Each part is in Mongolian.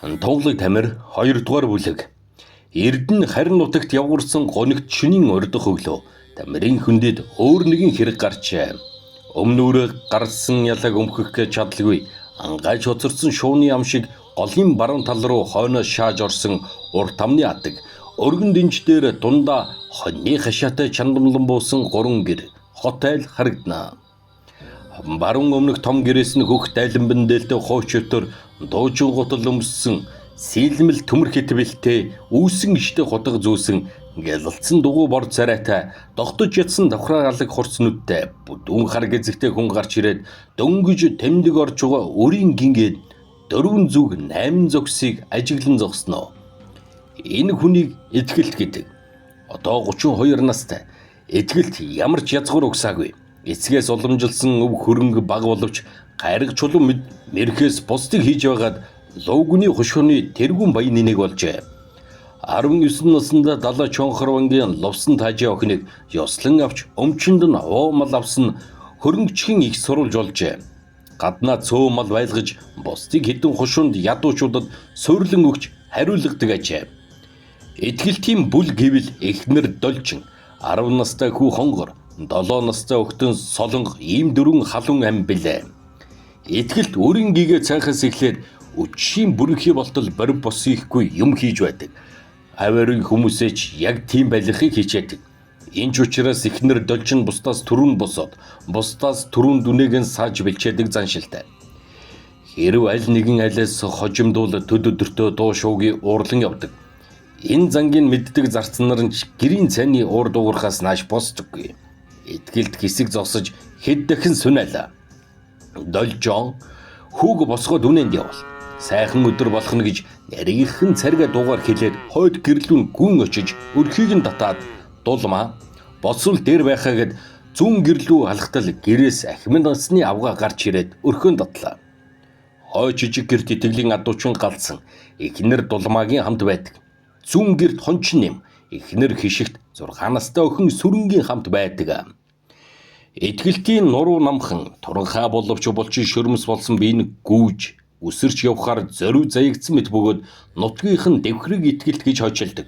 Тунгалаг Тамир 2 дугаар бүлэг. Эрдэнэ харин нутагт явгарсан гонигт шөнийн урдах өглөө Тамирын хөндөд өөр нэгэн хэрэг гарчээ. Өмнөөрөө гарсан ялаг өмхөх гэж чадалгүй ангайж хоцорсон шууны ам шиг голын баруун тал руу хойноо шааж орсон урт амны адаг өргөн дэнж дээр дундаа хоньны хашаатай чандамлан буусан гурван гэр хот айл харагдана. Баруун өмнөх том гэрээс нь хөх дайланбан дээлтэй хууч өтөр дуужин гутал өмссөн сийлмэл төмөр хитвэлтэй үүсэн иштэй хутга зүүсэн гялалцсан дугуй бор царайтай тогтож ятсан давхраа алаг хурц нүдтэй бүдүүн хар гэзэгтэй хүн гарч ирээд дөнгөж тэмдэг орж байгаа өрийн гингээд дөрвөн зүг 8 зогсыг ажиглан зогсноо. Энэ хүнийг Итгэлт гэдэг. Одоо 32 настай. Итгэлт ямар ч язгуур угсаагүй. Эцгээс уламжилсан өв хөрөнгө баг боловч гайраг чулуу мэрхээс бусдыг хийж байгаад луугны хошууны тэргүүн баяны нэг болжээ. 19 наснда далай чонхорвангийн лувсан таажийн охиныг ёслон авч өмчөнд нь уумал авсан хөрөнгөчхийн их сурвалж болжээ. Гаднаа цөө мал байлгаж бусдыг хэдэн хошуунд ядуучуудад суйрлан өгч хариулгадаг ажээ. Итгэлтийн бүл гэвэл эхнэр Долчин, 10 настай хүү Хонгор, 7 настай охидон Солонго ийм дөрвөн халуун ам билээ. Итгэлт өрийн гэгээ цайхаас эхлээд өчшийн бүрэнхий болтол борив бос ихгүй юм хийж байдаг. Авиарын хүмүүсээ ч яг тийм байлгахыг хичээдэг. Энэ ч учраас эхнэр Долчин бусдаас түрүүн босоод, бусдаас түрүүн дүнээг нь сааж бэлчээдэг заншилтай. Хэрв аль нэгэн алиас хожимдуул төд өдөртөө дуу шуугийн уурлан явдаг. Энэ зангийг мэддэг зарцсан нар нь ч гэрийн цайны уур дуугархаас нааш босдоггүй. Итгэлт хэсэг зогсож хэд дахин сүнэлээ. Должон хүүг босгоод үнэнд явал. Сайхан өдөр болох нь гэж нарийнхан царга дуугаар хэлээд хойд гэрлүүн гүн очиж өрхийг нь татаад дулмаа босвол дээр байхаа гэд зүүн гэрлүү алхтал гэрээс ахмад насны авгаа гарч ирээд өрхөн татлаа. Хой жижиг гэрт итгэлийн адуучин галзсан эхнэр дулмаагийн хамт байдаг. Зүүн гэрт хончин нэм эхнэр хишигт 6 настай охин сүрэнгийн хамт байдаг. Итгэлтийн нуруу намхан туранхай боловч булчин шөрмөс болсон бие нь гүүж үсэрч явхаар зориу заягдсан мэт бөгөөд нутгийнх нь дэвхрэг итгэлт гэж хожилдог.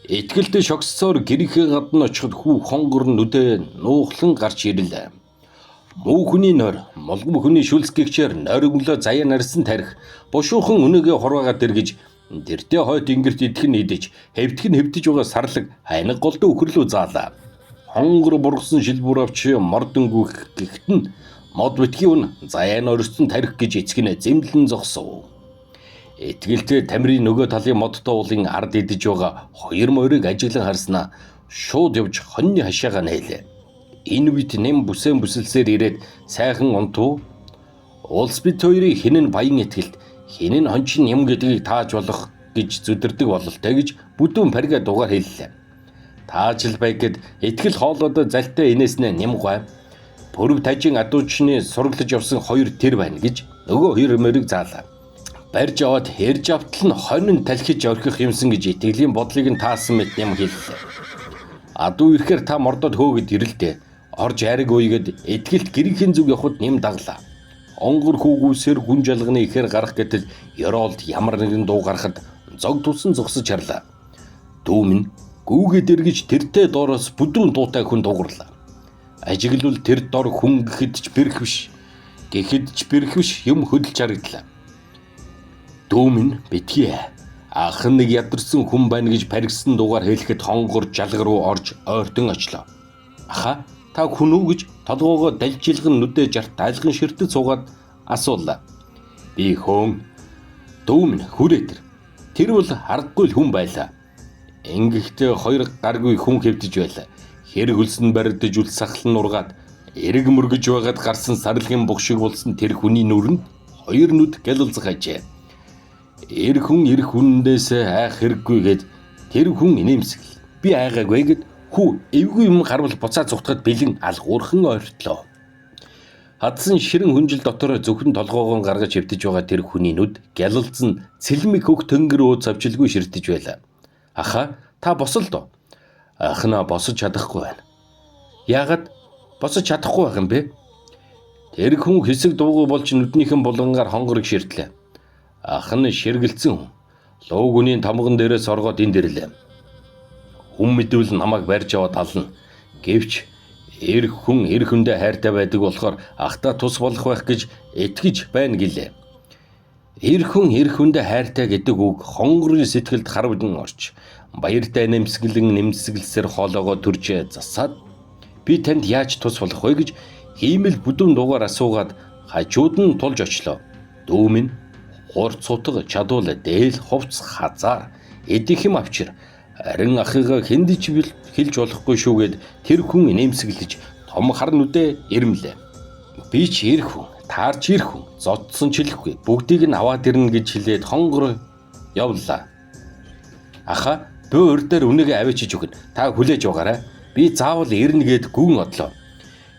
Итгэлтэй шогссоор гэрийнхээ гадна очиход хүү хонгор нүдэ нуухлан гарч ирлээ. Муу хүний нойр, молгом хүний шүлс гэгчээр нойрөглөө заяа нарсан тарих, бушуухан үнэгээ хорваагаад дэргэж тэртээ хойд ингэрт идэх нь идэж, хэвдэх нь хэвдэж байгаа сарлаг хайнаг голдоо үхэрлүү заалаа. Хонгор бургасан шилбүр авч мордонгүйх гэхэд нь мод битгий үн заяа норьсон тарих гэж эцэг нь зэмлэн зогсов. Итгэлтэй Тамирын нөгөө талын модтой уулын ард идэж байгаа хоёр морийг ажиглан харснаа шууд явж хоньны хашаага нээлээ. Энэ үед нэм бүсэн бүсэлсээр ирээд сайхан унтуу улс бит хоёрын хэн нь баян итгэлт хэн нь хончин юм гэдгийг тааж болох гэж зүдэрдэг бололтой гэж бүдүүн парига дугаар хэллээ. Таажл бай гэд итгэл хоолойдоо залтай инээснээ нямгай. Пүрэв тажин адуучны сураглаж явсан хоёр тэр байна гэж нөгөө хоёр морийг заалаа. Барьж аваад хэрж автал нь хонин талхиж орхих юмсан гэж итгэлийн бодлыг нь таасан мэт ням хэллээ. Адуу ирэхээр та мордод хөөгд ирэлдэ. Орж айраг уйгээд итгэлт гэрийнхэн зүг явхад нэм даглаа. Онгор хүүгүүсээр гүн жалганы ихээр гарах гэтэл ёроолд ямар нэгэн дуу гарахад зог тусан зогсож харлаа. Дүүм нь гүүгээд эргэж тэртээ доороос бүдүүн дуутай хүн дуугарлаа. Ажиглавал тэр дор хүн гэхэд ч бэрх биш. Гэхэд ч бэрх биш юм хөдөлж харагдлаа. Дүүм нь битгий. Ах нэг ядарсан хүн байна гэж паригсан дуугаар хэлэхэд хонгор жалга руу орж ойртон очлоо. Аха та хүн үү гэж толгоогоо далжилган нүдэ жарт дайлган ширтэж суугаад асуулаа. Би хөөн дүүм нь хүрээ тэр. Тэр бол аргагүй л хүн байлаа. Ингэхдээ хоёр гаргүй хүн хэвтэж байлаа. Хэрэг хөлсөн баригдаж үл сахлан нургаад эрэг мөргөж байгаад гарсан сарлгийн буг шиг болсон тэр хүний нүрэнд хоёр нүд гялалзах ажээ. Эр хүн эр хүндээс айх хэрэггүй гэд тэр хүн инээмсэгл. Би айгаагүй гэд хүү эвгүй юм гарвал буцаа зүхтахад бэлэн алгуурхан ойртлоо. Хадсан ширэн хүнжил дотор зөвхөн толгоогоон гаргаж хэвтэж байгаа тэр хүний нүд гялалзан цэлмэг хөх тэнгэр өө цавжилгүй ширтэж байлаа. Аха та босол доо. Ахнаа босож чадахгүй байна. Яагаад босож чадахгүй байх юм бэ? Тэр хүн хэсэг дуугүй болж нүднийхэн булангаар хонгорыг ширтлээ. Ах нь ширгэлцэн хүн. Луугүний тамган дээрээс оргоод энд ирлээ. Хүн мэдвэл намайг барьж аваад ална. Гэвч эр хүн эр хүндээ хайртай байдаг болохоор ахтаа тус болох байх гэж итгэж байна гэлээ. Эр хүн эр хүндээ хайртай гэдэг үг хонгорын сэтгэлд харвдан орч баяртай нэмсгэлэн нэмсгэлсээр хоолоогоо төрж засаад би танд яаж тус болох вэ гэж ийм л бүдүүн дуугаар асуугаад хажууд нь тулж очлоо. Дүү минь хурц утга чадвал дээл хувц хазаар эдих юм авчир харин ахыгаа хэнд ч хэлж болохгүй шүүгээд тэр хүн нэмсэглэж том хар нүдэ ирмлээ. Би ч эр хүн, таарч эр хүн, зодсон ч хэлэхгүй. Бүгдийг нь аваад ирнэ гэж хэлээд хонгор явлаа. Аха, би урь дээр үнийгээ авчиж өгнө. Та хүлээж байгаарай. Би заавал ирнэ гэд гүн одлоо.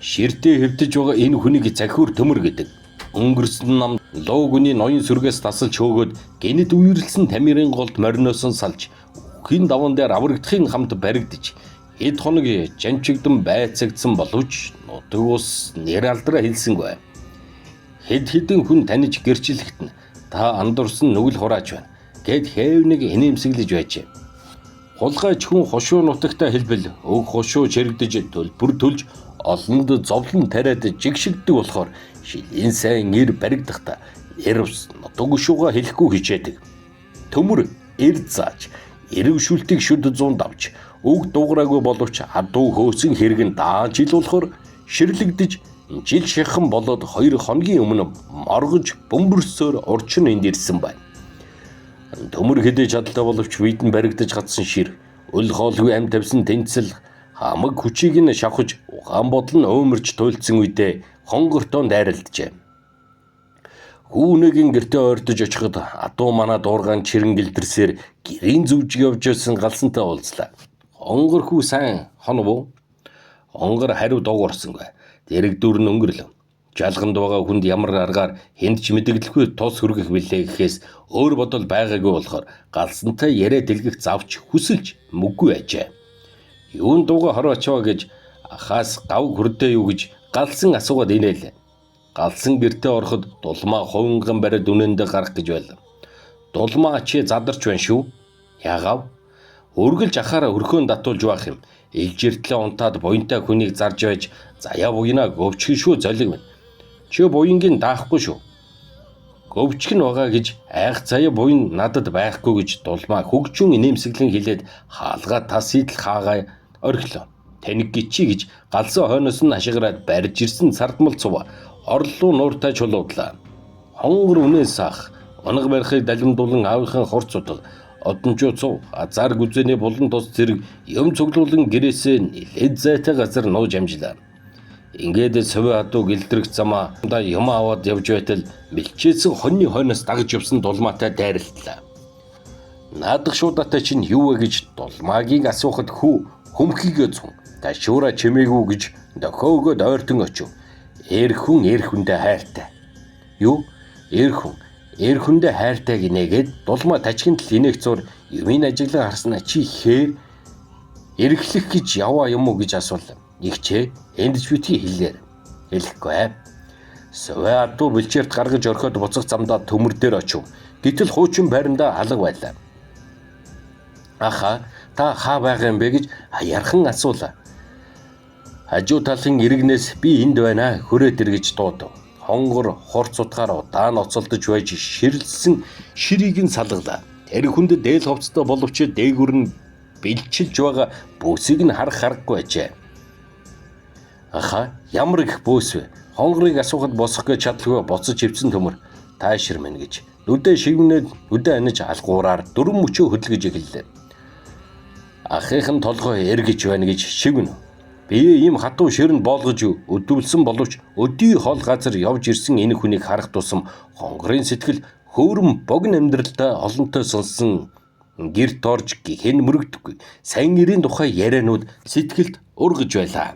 Ширтээ хэвтэж байгаа энэ хүнийг захиур төмөр гэдэг. Өнгөрсөн нам луугүний ноён сүргээс тасалж хөөгөөд гэнэт үерлсэн тамирын голд мориносон салж үхийн даван дээр аврагдахын хамт баригдаж хэд хоног жанчигдан байцаагдсан боловч нутаг ус нэр алдраа хэлсэнгүй. Хэд хэдэн хүн таних гэрчлэхэд нь та андуурсан нүгэл хурааж байна гэд хээвнийг инээмсэглэж байжээ. Хулгайч хүн хошуу нутагтай хэлбэл өг хошуу чирэгдэж төлбөр төлж олонд зовлон тариад жигшигддэг болохоор шилийн сайн эр баригдахдаа эр ус нутаг өшөөгөө хэлэхгүй хичээдэг. Төмөр эр зааж эрв шүлтийг шүд зуун давж өг дуугараагүй боловч адуу хөөсөн хэрэг нь дааж ил болохоор ширлэгдэж жил шихан болоод 2 хоногийн өмнө моргож бөмбөрсөөр урчин энд ирсэн байна. Төмөр хэдий чадaltaй боловч бидэнд баригдаж гацсан шир өл хоолгүй амь тавьсан тэнцэл хамаг хүчийг нь шавхаж ухаан бодол нь өөмөрч туйлдсан үедээ хонгортоо дайралджээ. Хүүнэгийн гэртээ ойртож очиход адуу манаа дуургаан чирэн гэлдэрсээр гэрийн зүвж явж байсан галсантай уулзлаа. Хонгор хүү сайн хонов уу? Хонгор хариу дуугарсангүй. Дэрэг дүр нь өнгөрлөө. Жалганд байгаа хүнд ямар аргаар хүнд ч мэдэгдэхгүй тус хүргэх билээ гэхээс өөр бодол байгаагүй болохоор галсантай яриа дэлгэх завч хүсэлж мөггүй ажээ. Юун дууга хороо очиваа гэж ахаас гав хүрдээ юу гэж галсан асуугаад инээлээ. Галсан гэртээ ороход дулмаа хувинган бариад үнэндээ гарах гэж байлаа. Дулмаа чи задарч байна шүү. Ягаав? Үргэлж ахаараа өрхөөн татуулж байх юм. Илжиртлээ унтаад буянтай хүнийг зарж байж заяа буянаа гөвчгөн шүү золиг минь. Чи буянгийн даахгүй шүү. Гөвчг нь байгаа гэж айх заяа буян надад байхгүй гэж дулмаа хөгжүүн инээмсэглэн хэлээд хаалгаа тас идэл хаагаа орхилоо. Таниг гिचий гэж галсан хойноос нь ашигараад барьж ирсэн сардмал цув орлоо нууртай чулуудлаа. Хонгор үнээс ах унаг барихыг далимдуулан аавынхаа хурц утга одончуу цув азар гүзээний булан тус зэрэг юм цуглуулан гэрээсээ нилээд зайтай газар нууж амжлаа. Ингээд совь адуу гэлдрэх замаа да юм аваад явж байтал мэлчээсэн хоньны хойноос дагж явсан дулмаатай дайралтлаа. Наадах шуудатай чинь юу вэ гэж дулмаагийг асуухад хүү хөмхийгөө цун ташуура чимээгүй гэж дохиогоод ойртон очив. Эр хүн эр хүндээ хайртай. Юу? Эр хүн эр хүндээ хайртай гинэгээд дулмаа тажигын тал инээх зур юмыг ажиглан харснаа чи хээр эрхлэх гэж яваа юм уу гэж асуулаа. Игчээ энд ч битгий хэллээр. Хэлэхгүй. Сувэ адуу бэлчээрт гаргаж орхиод буцах замдаа төмөр дээр очив. Гэтэл хуучин байрандаа алга байлаа. Аха та хаа байгаа юм бэ гэж хаярхан асуулаа. Хажуу талын иргэнээс би энд байна хүрээд ир гэж дуудав. Хонгор хурц утгаар удаан оцолдож байж ширэлсэн ширийг нь салгалаа. Тэр хүнд дээл хувцастай боловч дээгүр нь бэлчилж байгаа бөөсийг нь харах аргагүй ажээ. Аха ямар их бөөс вэ? Хонгорыг асуухад босох гэж чадалгүй буцаж хөвцөн төмөр таашир мэн гэж нүдэ шивнээд нүдэ аниж алгуураар дөрвөн мөчөө хөдөлгөж эхэллээ. Ахынх нь толгой эргэж байна гэж шивнэ. Бие ийм хатуу ширэнд боолгож өдөвлөсөн боловч өдий хол газар явж ирсэн энэ хүнийг харах тусам хонгорын сэтгэл хөөрөн богино амьдралдаа олонтой сонссон гэрт орж гихэн мөрөгдөхгүй сайн нэрийн тухай ярианууд сэтгэлд ургаж байлаа.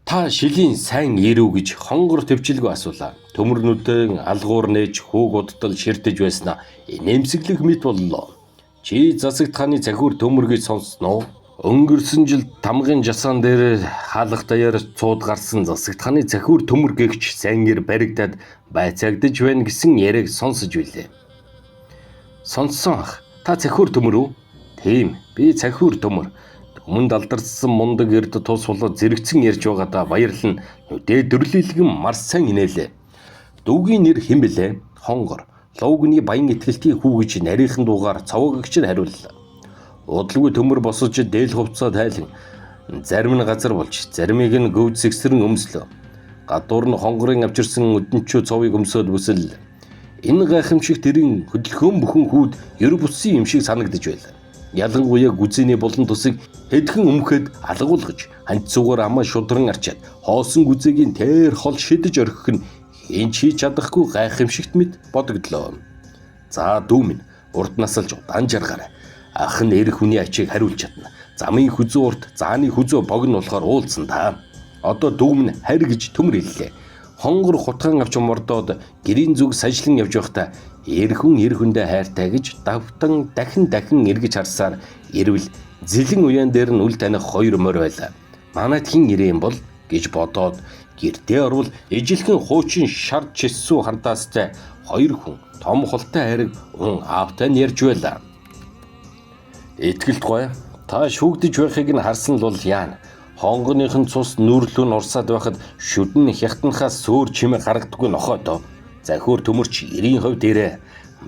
Та шилийн сайн ирүү гэж хонгор төвчлгүй асуулаа. Төмөрнүүдэн алгуур нээж хүүг удтал ширтэж байснаа инээмсэглэх мэт боллоо. Чи засагт хааны захиур төмөр гэж сонссноо? Өнгөрсөн жил тамгын жасаан дээр хаалга даяар цууд гарсан засагт ханы цахиур төмөр гэгч сайн гэр баригдаад байцаагдаж байна гэсэн яриаг сонсож билээ. Сонссон ах. Та цахиур төмөр үү? Тийм. Би цахиур төмөр. Өмнөд алдарсан мундаг эрд тус болоод зэрэгцэн ярьж байгаадаа баярлан нүдээ дөрлөлгөн мар сайн инээлээ. Дүүгийн нэр хэн бэлээ? Хонгор. Луугны баян итгэлтийн хүү гэж нарийнхан дуугаар цовоогч нь хариуллаа. Удалгүй төмөр босож дээл хувцаа тайлан зарим нь газар болж заримыг нь гөвд сэгсрэн өмслөө. Гадуур нь хонгорын авчирсан өдөнчөө цовыг өмсөөд бүсэл. Энэ гайхамшиг тэрийн хөдөлгөөн бүхэн хүүд ер бусын юм шиг санагдаж байлаа. Ялангуяа гүзээний булан тусыг хэдхэн өмхөд алгуулгаж ханцуугаар амаа шудран арчаад хоосон гүзээгийн тэр хол шидэж орхих нь хэн ч хийж чадахгүй гайхамшигт мэт бодогдлоо. За дүү минь урд насалж удаан жаргаарай. Ах нь эр хүний ачийг хариулж чадна. Замын хүзүү урт, зааны хүзүү богино болохоор уулзсан та. Одоо дүү минь харь гэж төмөр хэллээ. Хонгор хутгаан авч мордоод гэрийн зүг сажлан явж байхдаа эр хүн эр хүндээ хайртай гэж давтан дахин дахин эргэж харсаар ирвэл зэлэн уяан дээр нь үл таних хоёр морь байлаа. Манайд хэн ирээ юм бол гэж бодоод гэртээ орвол ижилхэн хуучин шар чиссүү хандаастай хоёр хүн том холтой хайрыг ун аавтай нь ярьж байлаа. Итгэлт гой та шүүгдэж байхыг нь харсан л бол яана. Хонгоных нь цус нүүрлүү нь урсаад байхад шүдэн хятнахаас сөөр чимээ гаргадаггүй нохой доо. Захиур төмөрч 90% дээрээ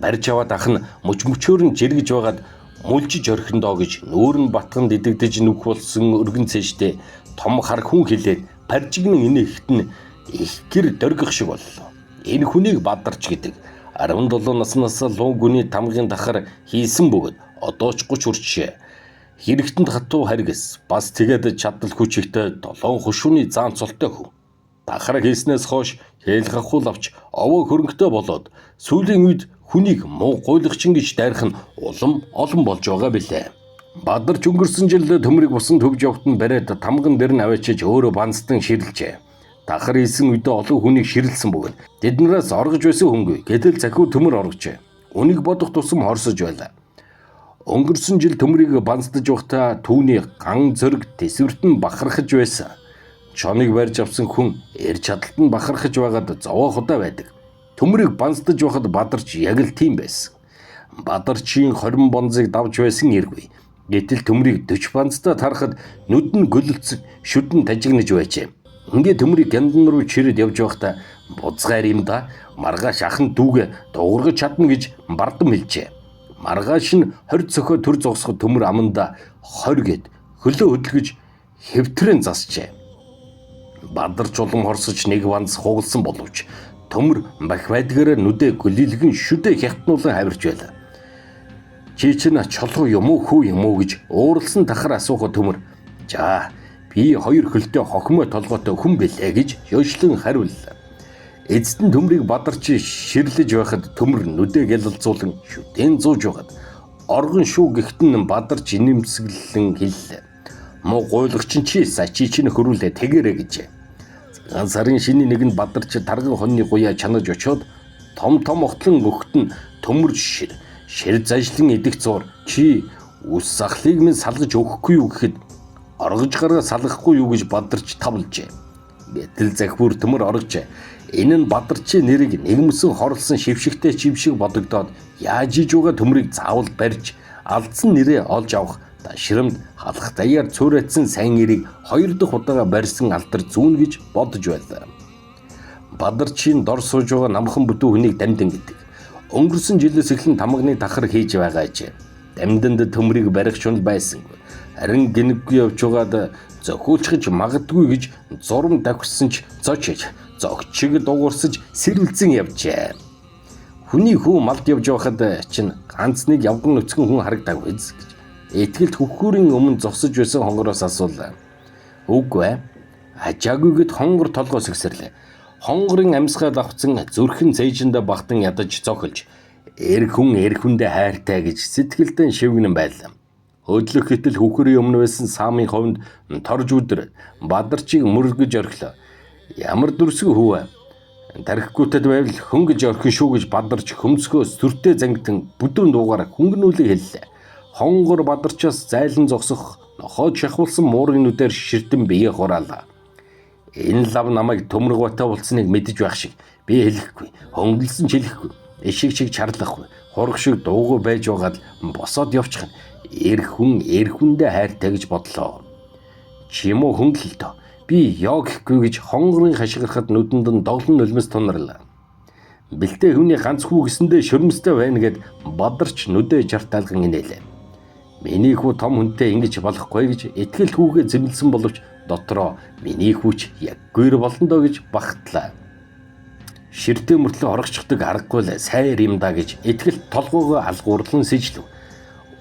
барьж аваад ах нь мөч мөчөөр нь жиргэж байгаад мүлжиж орхино доо гэж нүүр нь батганд идэгдэж нүх болсон өргөн цээжтэй том хар хүн хэлээд паржигнан инээхэд нь их гэр дөргих шиг боллоо. Энэ хүнийг бадарч гэдэг 17 наснаас луу гүний тамгын дахар хийсэн бөгөөд одоо ч 30 хүрчээ. Хэрэгтэнд хатуу харгас бас тэгээд чадал хүч ихтэй долоон хошууны заан цолтой хүн. Дахар хийснээс хойш хэл гахуул авч овоо хөрөнгөтэй болоод сүүлийн үед хүнийг муу гуйлагчин гэж дайрах нь улам олон болж байгаа билээ. Бадарч өнгөрсөн жил төмрийг бусан төвж явхад нь бариад тамган дээр нь аваачиж өөрөө банцдан ширлжээ. Дахар хийсэн үедээ олон хүнийг ширлсэн бөгөөд тэднээс оргож байсан хүнгүй. Гэтэл захиур төмөр оргожээ. Үнийг бодох тусам хорсож байлаа. Өнгөрсөн жил төмрийг банцдаж байхдаа түүний ган зөрг тэсвэрт нь бахархаж байсан. Чоныг барьж авсан хүн эр чадалт нь бахархаж байгаад зовоох удаа байдаг. Төмрийг банцдаж байхад бадарч яг л тийм байсан. Бадарчийн 20 бонзыг давж байсан эргүй. Гэтэл төмрийг 40 банцтай тарахад нүд нь гөлөлцсөн, шүд нь тажигнаж байжээ. Ингээ төмрийг гяндан руу чирэд явж байхдаа бузгайр юм да маргааш ахын дүүгээ дуургаж чадна гэж бардам хэлжээ. Маргааш нь 20 цохио төр зогсоход төмөр аманда 20 гэд хөлөө хөдөлгөж хэвтрэн засжээ. Бадарч улам хорсож нэг ванз хугалсан боловч төмөр бах байдгаараа нүдэ гөлийлгэн шүдэ хятнуулан хавирч байлаа. Чи чинь чолгоо юм уу хүү юм уу гэж ууралсан тахар асуухад төмөр "За би хоёр хөлтэй хохимоо толгойтой хүн бэлээ" гэж ёшлон хариуллаа. Эцэст нь төмрийг бадарч ширлэж байхад төмөр нүдэ гялалзуулан шүдэн зууж байхад оргон шүү гэхэд нь бадарч инэмсэглэн хэллээ. Муу гуйлагч чи сачи чинь хөрүүлээ тэгэрэ гэж. Цагаан сарын шиний нэгэнд бадарч тарган хоньны гуяа чанаж очиод том том огтлон өгөхт нь төмөр шир шир зажлан идэх зур чи үс сахлыг минь салгаж өгөхгүй юу гэхэд оргож гараа салгахгүй юу гэж бадарч тавлжээ. Гэтэл захиур төмөр оргожээ. Энэ нь бадарчийн нэрийг нэгмсэн хорлсон шившигтэй чим шиг бодогдоод яаж иж байгаа төмрийг заавал барьж алдсан нэрээ олж авах дашрамд халах даяар цуураадсан сайн эрийг хоёр дахь удаага барьсан алдар зүүн гэж бодож байлаа. Бадарчийн дор сууж байгаа намхан бүдүү хүнийг дамдин гэдэг. Өнгөрсөн жилээс эхлэн тамганы дахар хийж байгаа ажээ. Дамдинд төмрийг барих шунал байсангүй. Харин гинэггүй явж байгаад зохиулчихж магадгүй гэж зурам давхисан ч зочиж зогчиг дугуурсаж сэрвэлзэн явжээ. Хүний хүү малд явж байхад чинь ганц нэг явган нүцгэн хүн харагдаагүй биз гэж. Итгэлт хөхүүрийн өмнө зогсож байсан хонгороос асуулаа. Үгүй ээ. Ажаагүй гэд хонгор толгоо сэгсэрлээ. Хонгорын амьсгаал авцсан зүрхэн цээжиндээ багтан ядаж зохилж эр хүн эр хүндээ хайртай гэж сэтгэлдэн шивгэнэн байлаа. Хөдлөх гэтэл хөхөрийн өмнө байсан саамын ховнд торж үдэр бадарчийг мөргөж орхилоо. Ямар дүрсгэн хүү тархигүйтэд байвал хөнгөж орхин шүү гэж бадарч хөмсгөө сүртэй зангидан бүдүүн дуугаар хөнгөнүүлэг хэллээ. Хонгор бадарчаас зайлан зогсох Нохойд шахуулсан муурын нүдээр ширтэн бие хураалаа. Энэ лав намайг төмөргөөтэй болцсныг мэдэж байх шиг би хэлэхгүй, хөнгөлсөн ч хэлэхгүй, ишиг шиг чарлахгүй, хург шиг дуугүй байж байгаад л босоод явчих нь эр хүн эр хүндээ хайртай гэж бодлоо. Чимүү хөнгөлөлтөө би ёо гэхгүй гэж хонгорын хашгирахад нүдэнд нь доглон нулимс тунарлаа. Бэлтээ хүний ганц хүү гэсэндээ шөрмстэй байна гэд бадарч нүдээ жартайлган инээлээ. Миний хүү том хүнтэй ингэж болохгүй гэж итгэл хүүгээ зэмлсэн боловч дотроо миний хүүч яг гүйр болно доо гэж багтлаа. Ширтээ мөртлөө орогчдаг аргагүй л сайр юм да гэж итгэл толгоогоо алгуурлан сэжлэв.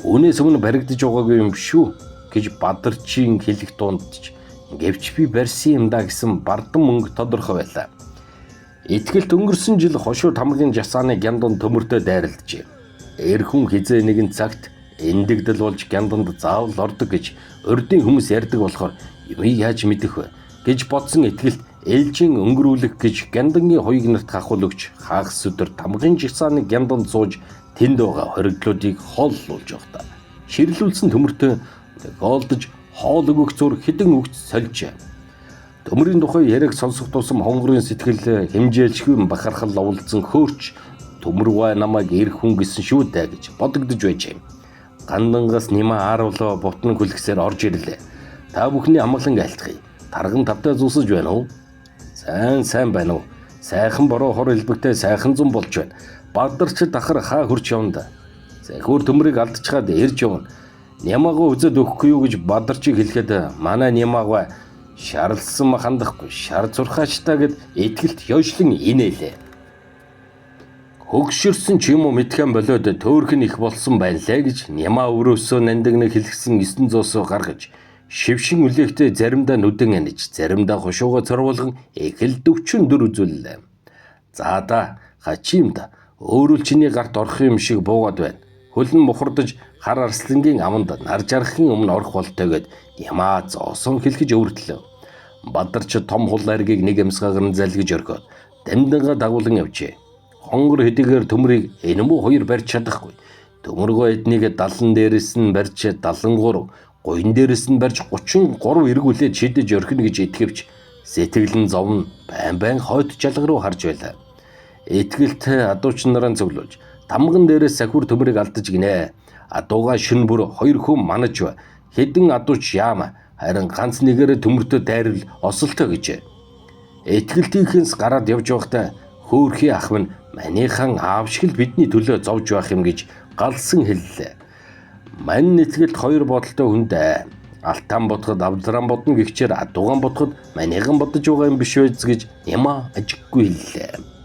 Үүнээс өмнө баригдаж байгаагүй юм шүү гэж бадарчийн хэлэх дунд ч гэвч би барьсан юм да гэсэн бардан мөнгө тодорхой байлаа. Итгэлт өнгөрсөн жил хошуу тамгийн жасааны гяндун төмөртөө дайралджээ. Эр хүн хизээ нэгэн цагт эндэгдэл болж гянданд заавал ордог гэж урдын хүмүүс ярьдаг болохоор юмыг яаж мэдэх вэ гэж бодсон итгэлт ээлжийн өнгөрүүлэх гэж гяндангийн хоёуг нарт хахуул өгч хагас өдөр тамгын жасааны гянданд сууж тэнд байгаа хоригдлуудыг хооллуулж явахдаа ширлүүлсэн төмөртөө тохиолдож хоол өгөх зур хэдэн үгц сольжээ. Төмөрийн тухай яриаг сонсох тусам хонгорын сэтгэл хэмжээлшгүй бахархал оволцсон хөөрч төмөргой намайг эр хүн гэсэн шүү дээ гэж бодогдож байжээ. Гандангаас Нима ааруулаа бутан хүлгэсээр орж ирлээ. Та бүхний амгалан айлтгая. Тарган тавтай зусаж байна уу? Сайн сайн байна уу? Сайхан бороо хор элбэгтэй сайхан зун болж байна. Бадарч дахар хаа хурч явна да. Захиур төмрийг алдчихад ирж явна. Нямаагаа үзээд өгөхгүй юу гэж бадарчийг хэлэхэд манай Нямаагаа шарлсан хандахгүй шар зурхаачтай гэд итгэлт ёшлон инээлээ. Хөгшөрсөн ч юм уу мэдхэн болоод төөрх нь их болсон байна лээ гэж Нямаа өрөөсөө нандаг нэг хэлгсэн 900-оос гаргаж шившин үлээхдээ заримдаа нүдэн аниж заримдаа хошууга цорволгон их л 44 үзүүллээ. За да хачим да өөрөө л чиний гарт орох юм шиг буугаад байна. Хөл нь мухардаж хар арслангийн аманд нар жаргахын өмнө орох болтой гэд Нямаа зоосон хэлхэж өвөртлөө. Бадарч том хул аргийг нэг амьсгаагаар нь залгиж орхиод дамдангаа дагуулan явжээ. Хонгор хэдийгээр төмрийг энэ мүү хоёр барьж чадахгүй. Төмөргөө эднийг 70 дээрээс нь барьж 73, гуян дээрээс нь барьж 33 эргүүлээд шидэж орхино гэж итгэвч сэтгэл нь зовно байн байн хойд жалга руу харж байлаа. Итгэлт адууч нараа цуглуулж тамган дээрээс сахиур төмрийг алдаж гинэ. Адууга шин бүр хоёр хүн манаж хэдэн адууч яама харин ганц нэгээрээ төмөртөө дайрал осолтой гэжээ. Итгэлтийнхэнс гараад явж байхдаа хөөхий ах минь манийхан аав шиг л бидний төлөө зовж байх юм гэж галсан хэллээ. Мань итгэлт хоёр бодолтой хүн дээ. Алтан бодоход авдран бодно гихчээр адуугаан бодоход манийхан бодож байгаа юм биш үү гэж Нямаа ажиггүй хэллээ.